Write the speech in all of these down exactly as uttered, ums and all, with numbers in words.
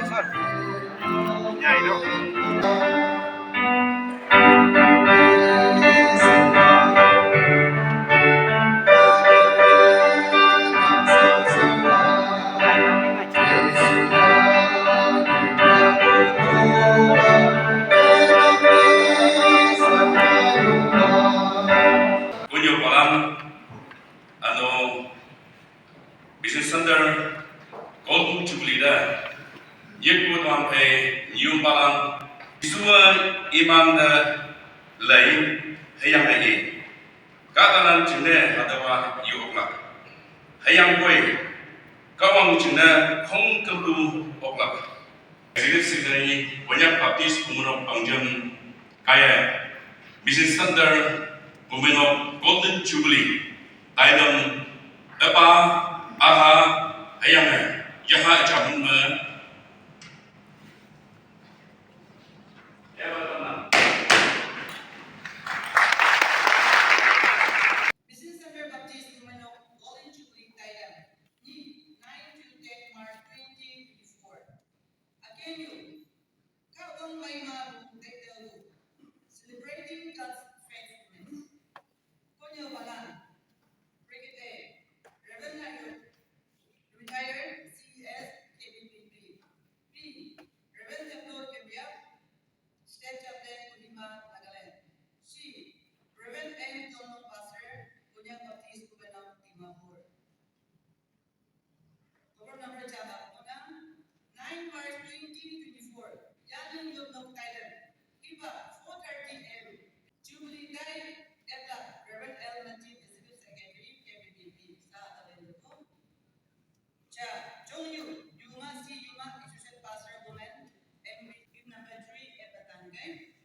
Kunyo palang, ano, Mission Center Golden Jubilee da yekpu tuang phei nyium palang, Jisua imang da lei, hüyange i. Kahtalan jingne hatawa yu oklak. Hüyangpoi, Kahwang jingne khongkümlu oklak. Executive Secretary, Konyak Baptist Bumeinok Pangjim, kaiye Mission Center Bumeinok Golden Jubilee taidam üpa, aha, hüyange yaha jam me. Mission Center Baptist Bumeinok Golden Jubilee taidam ni nine to ten March twenty twenty-four. Akenyu, Kahwang meima bu taitelu, celebrating God's faithfulness. Konyo palang, Brigadier Reverend Ayuk, retired C E S K B B B. B, Reverend Temple Kembiak, State Chaplain, Kohima, Nagaland. C, Reverend M Tongmung, Pastor, Konyak Baptist Bumeinok, Dimapur. Program number jam-a konang, nine March twenty twenty-four, Yaling Yopnok Thailand, hiba four thirty A M, Jubilee Day, Eblak, Reverend L Martin, Executive Secretary, K B B B, sa Thailand. Ja, Jongyu, Yuma C Yuma, Associate Pastor, Women, M B, number three, Epatangay.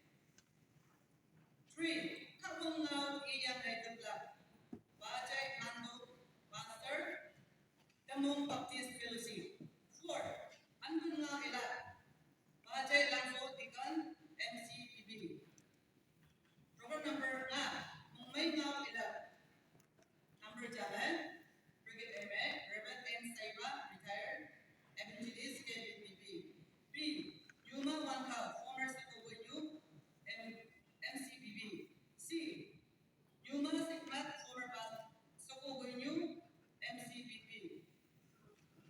Three, Kahwang Ngao Iyang Rai Teplak, Bajai Mandu, Pastor, Temung Baptist Fellowship. Four, Anbun Ngao Ila, Bajai Langso, Deacon, M C B B. Program number nga, Mungmei Ngao Ila. Number jam-e, Brigadier M A, Reverend N Saiba, retired, Evangelist K B B B. B, Yuma Wangkao, former Seko Wenyu, M-, M C B B. C, Yuma Sigmat, former Pas-, Seko Wenyu, M C B B.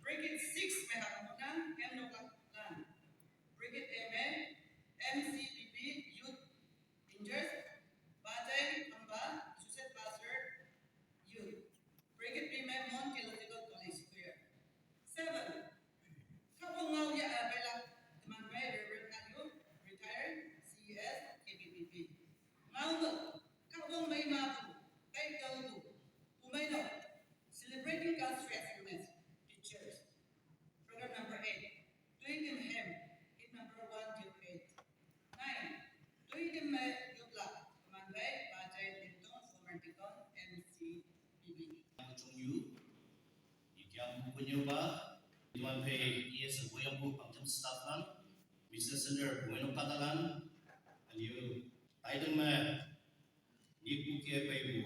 Brigade six, Meha Kamuna, M Lokak Lan. Brigade M A, M C B B, Youth Rangers, Bajai Kamba, Associate Pastor, Youth, Brigade B M M Mon Theological College Choir. Seven, Kahwang Ngao Ya, uh, Bailak Teman Bai, Reverend Nat Yu, retired, C E S, K B B B. Ngao Me, Kahwang Meima Bu, Taitau Bu, Bumeinok, celebrating God's faithfulness to church. Program number eight, Tuidim Hem, hymn number one zero eight. Nine, Tuidim Me Yuplak, Teman Bai, Bajai Lintong, former deacon, M C B B. Chungyu, Ikyang Punyoba, Iman Pei, E S Boyang Bu, Pangcham Staff Lang, Mission Center, Bumeinok Kahtalan, and you, Taidam Me, Niku Kia Pei Bu,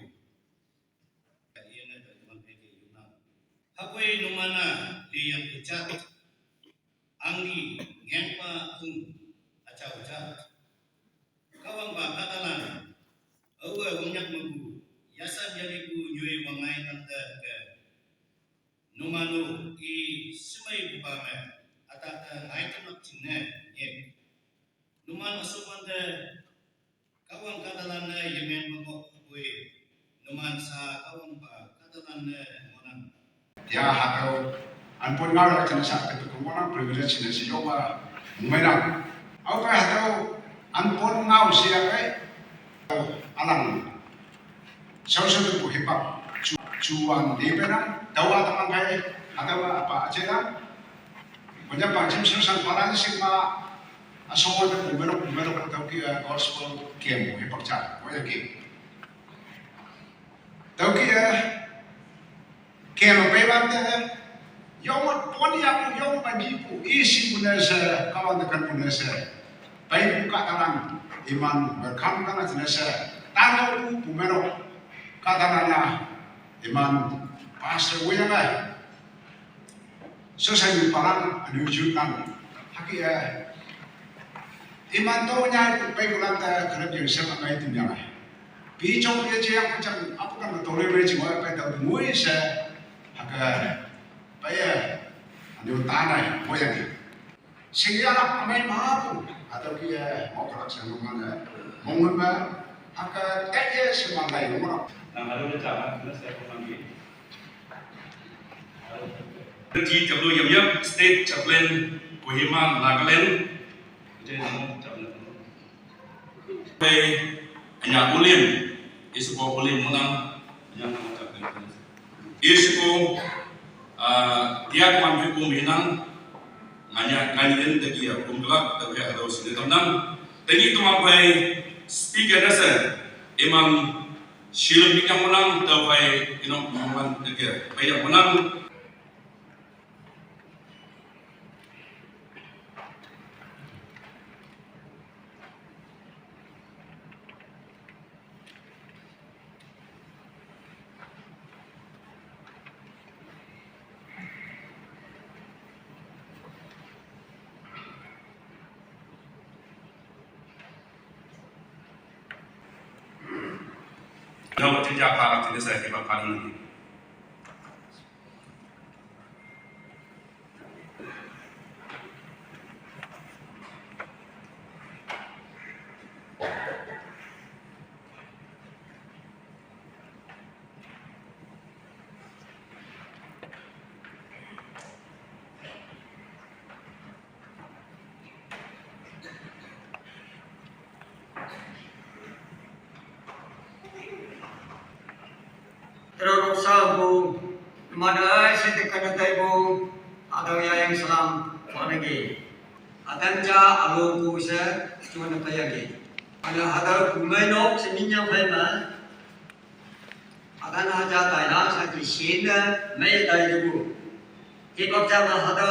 Hapoi numana liyang kechat, anggi ngengpa hung achau chat. Kawang ba katalan, awa wangyak mabu, yasan yalibu nyui wangai tangta ke. Numanu i semai bupa me, atata ngai temak chingne, nyek. Numan asumante, Kawang katalan ne yemen mengok bui. Numan sa kawang ba katalan ne monang. Ya hatau anpon ngau la chana sa ketu kemonang privilege ne si yoba menang. Au kai hatau anpon ngau si ya kai. Alang. Sau sau tu hipak. Cu-, cuan di penang. Tawa tamang kai. Hatau apa aja lah. Punya pak jim susah paran sih ma. Asong ada pembentuk pembentuk tau kia gospel game. Hipak cak. Wajah game. Tau kia, kema pei bante, yong mat pon ya pu, yong mat di pu, isi pun ese, kawan tekan pun ese. Pei buka tangan, iman berkam tangan jenese. Tangan pu, pu merok. Kata nana, iman pastor wuyang eh. Susah ni palang, anu jutan. Haki, eh, iman to nyai pei kulan ta kerap yang siapa mai tim yang ai. Pi chong ye chiang chang apa kan to le me ching wa pei ta mui se haka pei, eh, anu tanai mo yang. Sing ya lak amai ma pu atau ki, eh, mau kalak sang mana. Mong ma haka teh ye semang dai mo. Nang ada macam mana saya pun lagi. T W Yam Yap, State Chaplain, Kohima, Nagaland. Pai, anya ulim, isuko ulim munang, anya nama Chaplain. Isuko, ah, dia kuman fi kum hinang, nganya, nganyin dagi ya, kum kelak, tapi ada sini tenang. Tadi tu mampai speaker nasa, Imam Shilom bikang menang, tau pai, you know, menang, okay, pai yang menang. Nau ka chinja pha ka chinja sa ki ba pha ni. Terus sa bu, mana ai sente kana tai bu, ada ya yang salam, mana ge. Adan cha alo ku se, cuma na payage. Ana hada kumai nok seminya pai ma. Adan haja tai na sa ki shin na mai tai de bu. Hip hop cha ma hada.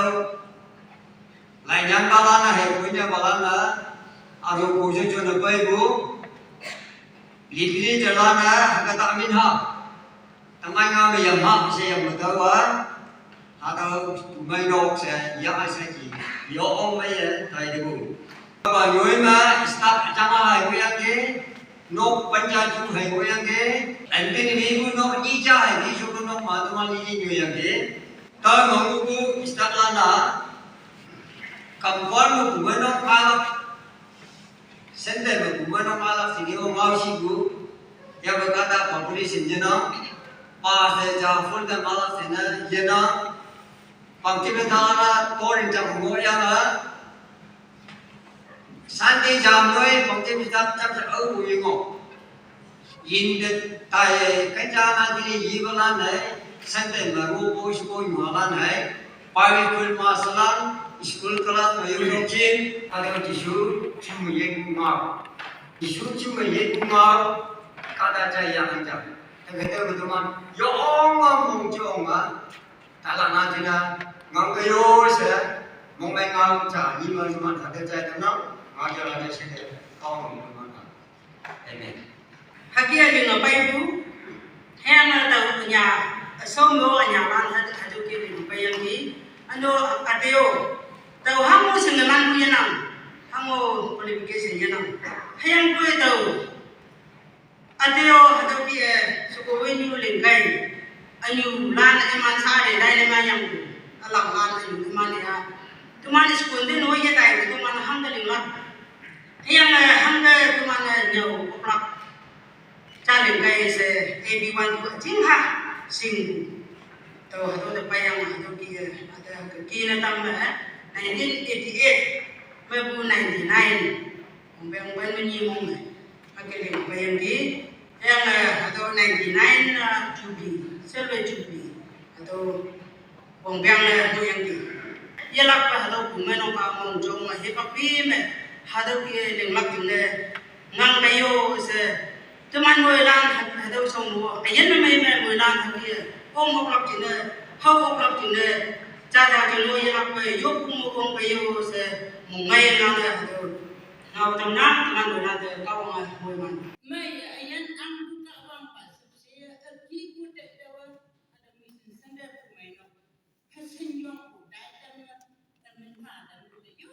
Lai nyang bala na hai kunya bala na. Aro kujo jo na pai bu. Litli jala na haka ta min ha. Tamai nga me yam ha se yam ma ta wa. Haka kumai nok se ya ai se ki. Yo ong mai ya tai de bu. Ba nyoi ma start achang hai bu yang ke. Nok panja chu hai bo yang ke, an tin ni bu nok ni cha hai ni chu nok ma tu ma ni ni nyu yang ke. Ta ma bu bu start la na. Kam kwan bu bu nok ma la. Sen de bu bu nok ma la si ni o ma si bu. Ya ba ka ta population je na. Pa se ja full de ma la se na je na. Pang ti be ta la na, to rin cha bu ya na. Sunday jam noi pangke mi tap tap sa au bu yingo. Yin de tai kan ja na di yi ba lan nai. Sunday ma ro bo shi bo yu lan nai. Pai school ma salan, school class ma yu ro chin. Ada Jisu chim ye ma. Jisu chim ye ma. Kada cha ya an ja. Ta ke te bu man. Yo ma mong jo ma. Tala na jina ngam kayo se mong mai ngam cha ni ma ni ma ta de jai ta na ma ja la de se de kong ni ma na. Amen. Haki a ling a pai bu. Hang a tau nya a so mo a nya man ha ha ju ki ling a pai yang ni. Ano a teo. Tau hang mo sing man bu yan ang. Hang mo qualification yan ang. Hang bu tau. Ateo hateo ki e, suko we nyu lingkai. Anyu lan e man sa le dai le man yang. Alang lan anyu man ya. Tuman school din no ye tai tuman hang ka ling la. Yang e hang ka tuman e nyau oklak. Cha lingkai se A B one tu jing ha. Sing. To hateo de pa yang hateo ki e. Hateo ki na tam e. Nineteen eighty-eight. Me bu ninety-nine. Mong beng beng me ni mong e. Ake ling pa yang ki. Yang e, hateo ninety-nine, ah, jubilee, silver jubilee. Hateo, wong biang le hateo yang ki. Ye lak pa hateo kumai nong pa mong jong ma he pa pi me. Hateo ki ling lak jong le. Ngang kayo se. Teman moi lang hateo song mo. Ayen me me moi lang hateo ye. Kong mok lak jong le. Hau mok lak jong le. Cha cha jong lo ye lak pa yo kung mo kong kayo se. Mong ngai lang le hateo. Ngau tam na, teman moi lang te, kau ngai moi man. Mai, ayan ang buka wang pa, sip se, a ki ku te te wang, ada mission sende ku mai no. Hasin yong ku dai tam na, tam na, tam na, yo.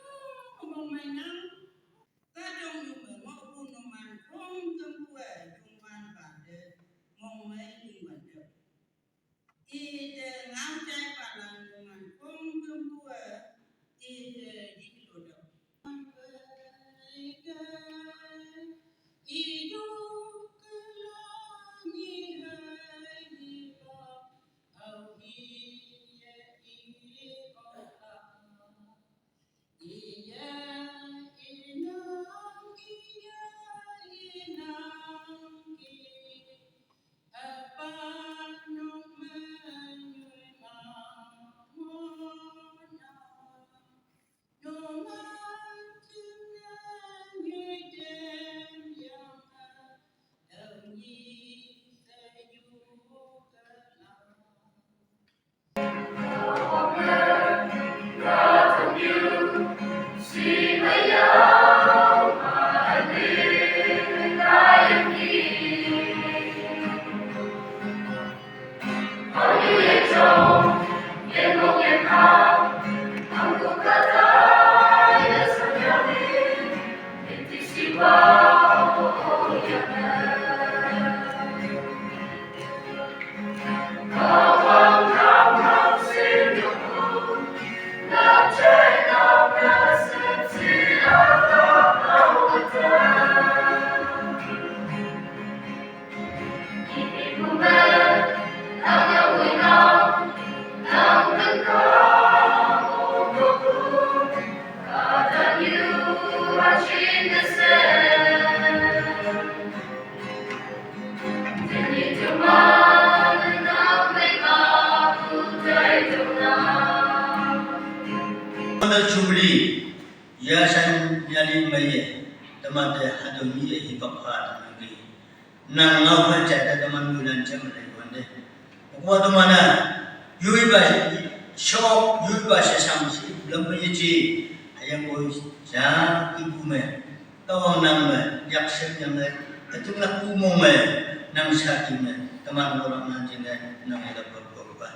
Wanda Jubilee, ya san yali maye, tamate hadu mi ye hipak ha tamagi. Nang ngau ha jata taman bulan cem lai wande. Kwa tamana, yui ba shok, yui ba shasam si, lam pa ye ji, ayang boy, ja ki bu me. Kawang nang me, yak sem yang me, atung lak ku mong me, nang sa ki me, taman borak nang jing me, nang ila pa pa pa.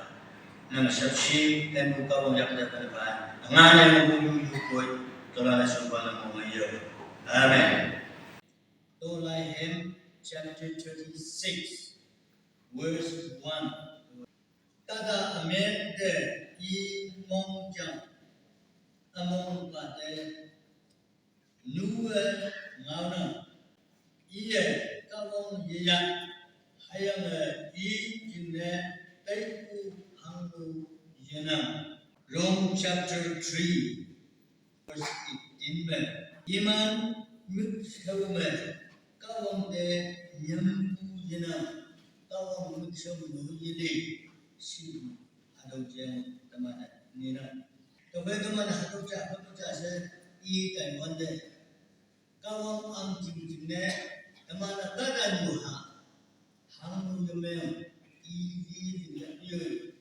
Nang sap si, kan bu kawang yak da pa pa. Ngan yang bu yu yu koi, tola la sumpa la mong me yo. Amen. Tolaihem chapter thirty-six, verse one. Tada amen de i mong jang, among pa de nu e ngau na, i e kawang ye ya, hayang e i jing ne taiku hang lu ye na. Rome chapter three, verse eighteen me. Iman mik shau me, kawang de nyam pu ye na, kawang mik shau nu ye le, si adau jeng tamana ni na. Tabe tamana hadu ja, hadu ja se i kai wande. Kawang am jing jing ne, tamana kada nu ha. Hang nu ye me, i di di ya ye.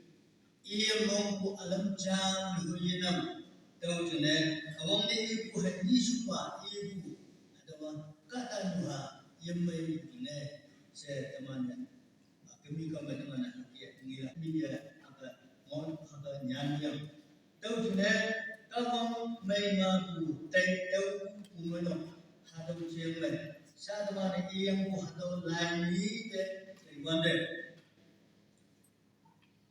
I ye mong ku alam jam lu ye nam. Tau jene, awang ne i ku ha ni su pa i ku. Adawa kata nu ha ye me ne se tamane. Kami ka me tamane ke ni la ni ya aka mon aka nyan ya. Tau jene, kawang me ma ku tai tau ku me no. Ha tau jeng me. Sa tamane i yang ku ha tau lai ni te. Wande.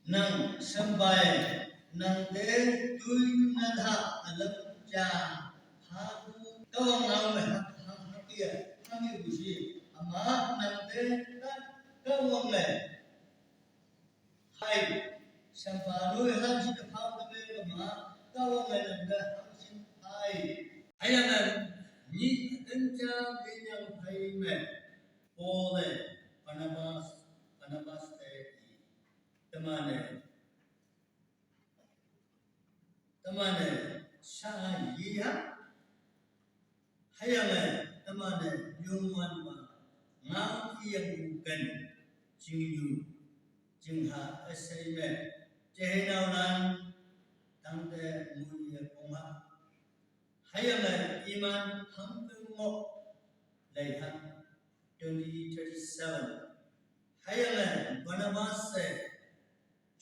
Nang sampai nang de tui nang ha alam ja ha ku kawang ngau me ha ha ha kia ha mi bu si ama nang de ka kawang me hai sampai lui ha si ka pau ka me ka ma kawang me nang de ha si hai. Ayang ni kan ja ke yang hai me Paul e Barnabas Barnabas te Tamane, tamane, sa yi ha. Hayang e, tamane, yungwan ma, ngau iyang u ken, jing yu, jing ha, esai me, jehe nau lan, tang te, mu ye kong ha. Hayang e, iman, hang te mo, lei ha. Twenty thirty-seven. Hayang e, Barnabas e,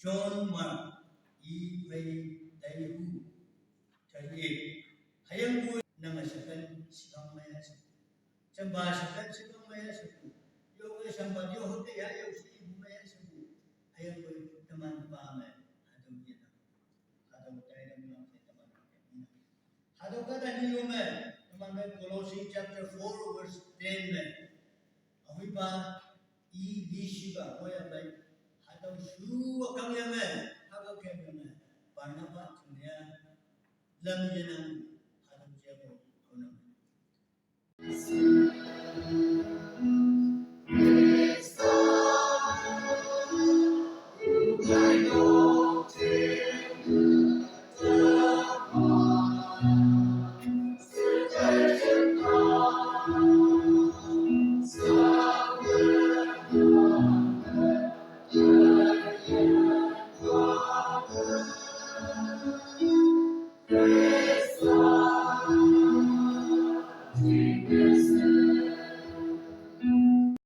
John Mark, i phei dai hu, thirty-eight. Hayang bu nang a shakan shikang maya shaku. Chamba shakan shikang maya shaku. Yo ke shamba yo hote ya yo shi bu maya shaku. Hayang bu taman pa me, hadam ye na. Hadam dai dam na ke taman ke na. Hadam kata ni yo me, taman me Colossians chapter four verse ten me. Ahui pa, i di shi ba, mo ya bai. Hadam shu akang ya me, haba ke ya me. Barnabas tunya, lam ye nang, hadam je mo, ko nang.